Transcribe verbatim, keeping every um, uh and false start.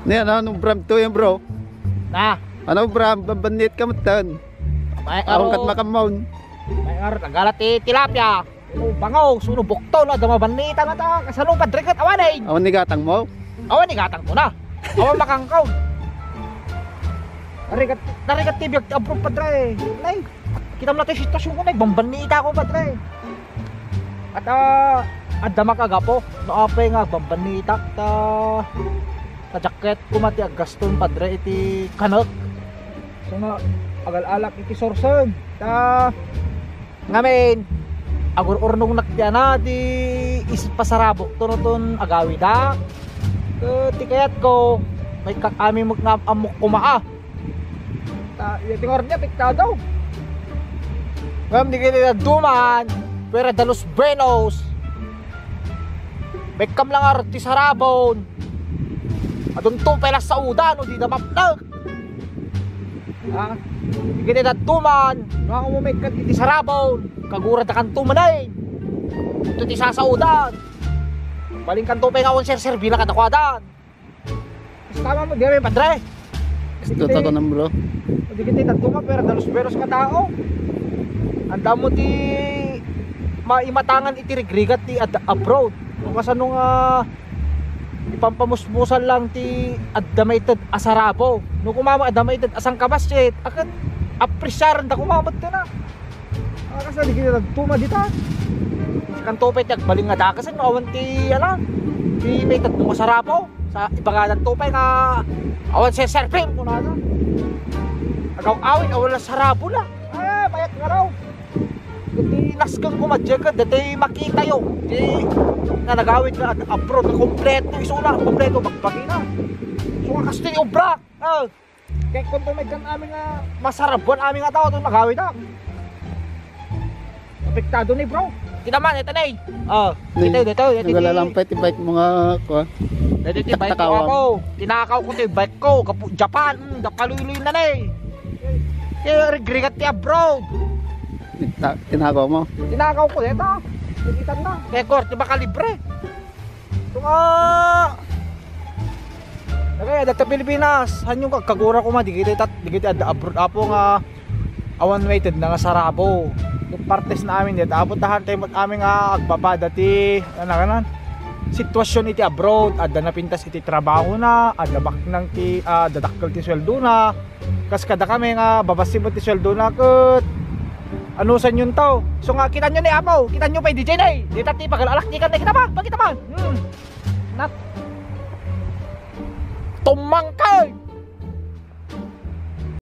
Ni ano, ano, Bram, to yan, bro? Na. Ano, Bram, bambanit ka matan. May Aron kat aro. Makamon. May aro, tagala ti tilapia. O, bangaw, suno bukto, no, adda mabanita nga ta. Kasano, padre, kat awan, eh. Awan ni gatang mo? Awan ni gatang ko na. Awan makangkaw. Narigat, narigat ti biag ti abro, padre. Nay, kita mo na ti sitwasyon ko, nay, bambanita ko, padre. At, ah, adda makagapo, no, apay nga bambanita, ta, ta jacket ko mati aggaston, padre, iti kanek. So nga, agal-alak iti sorsen. Ta, ngamin, agur-urnongnak ti ana, ti is-, pasarabok to no ton agawidak. Ket ti kayatko, maikkat amin met nga ammok koma, a. Ta, iya ti ngarud niya, piktado. Ngem di kiti dadduma, fuera de los buenos. Maikkat lang ngarud ti sarabon. Adunto pay la sauda no dida mapnek. Ha? Iti dadduma, no, amo maikkat iti sarabon, kaguradakanto manen. Ito ti sasaudan. Balinkanto pay nga awan serserbi la kadakuadan. Tama mo, di kami, padre. Gusto ta ko nang, bro. Di kita dadduma, fuera de los buenos nga tao. Anda mo ti maimatangan iti rigrigat ti ad-, abroad. No kasano nga ipampamusmusan lang ti adda maited a sarabo. No kumama adda maited a sangkabassit, akan apresyaranda kumama ti na. Ah, kasano di kita tuma dita? Kanto pay ti agbalin nga dakasen, no awan ti, ala, ti maited mo sarabo. Sa ibagadan to pay nga awan seserbi, kunana. Agaw-awid, awan la sarabo la. Ay, mayat nga raw. Iti nasken ko, madjek, dati makitayo. Di, nga nagawid nga abroad, nga kompleto, isuna, kompleto, bagbagi na. So, nga kasto yung obra. Ah, kaya kung tumay kan amin nga masarabuan amin nga tao, itong nagawid na. Apektado ni, bro. Kita man, ito na eh. Oh, Ni-, kita yun, ito, ito, ito. Naglalalampay ti bike mo nga, kuwan. Dati ti bike ko Takawang. Ako. Tinakaw ko ti bike ko. Kapu-, Japan. Mm, da paluyluy na na eh. Kaya rigrigat ti abroad. Nagta-, tinakaw mo? Tinakaw ko, ito. Nakitan na. Kaya korte baka libre. Tunga. Nagaya, data Pilipinas. Hanyo ka, kagura ko ma, di kita itat, di kita adda abroad, apo nga awan waited na nga sarabo. Yung partes na amin, dito, apo tahan tayo mo amin nga agbaba dati, ano ka nan? Sitwasyon iti abroad, adda napintas iti trabaho na, adda baknang ti, ah, dadakkel ti sweldo na. Kas kada kami nga babassi mo ti sweldo na ket ano san yun tao? So nga, kita nyo ni apo, kita nyo pa yung D J na eh. Dita ti pagal-alak, di ka na kita ba? Bakit naman? Hmm. Nat. Tumangkay!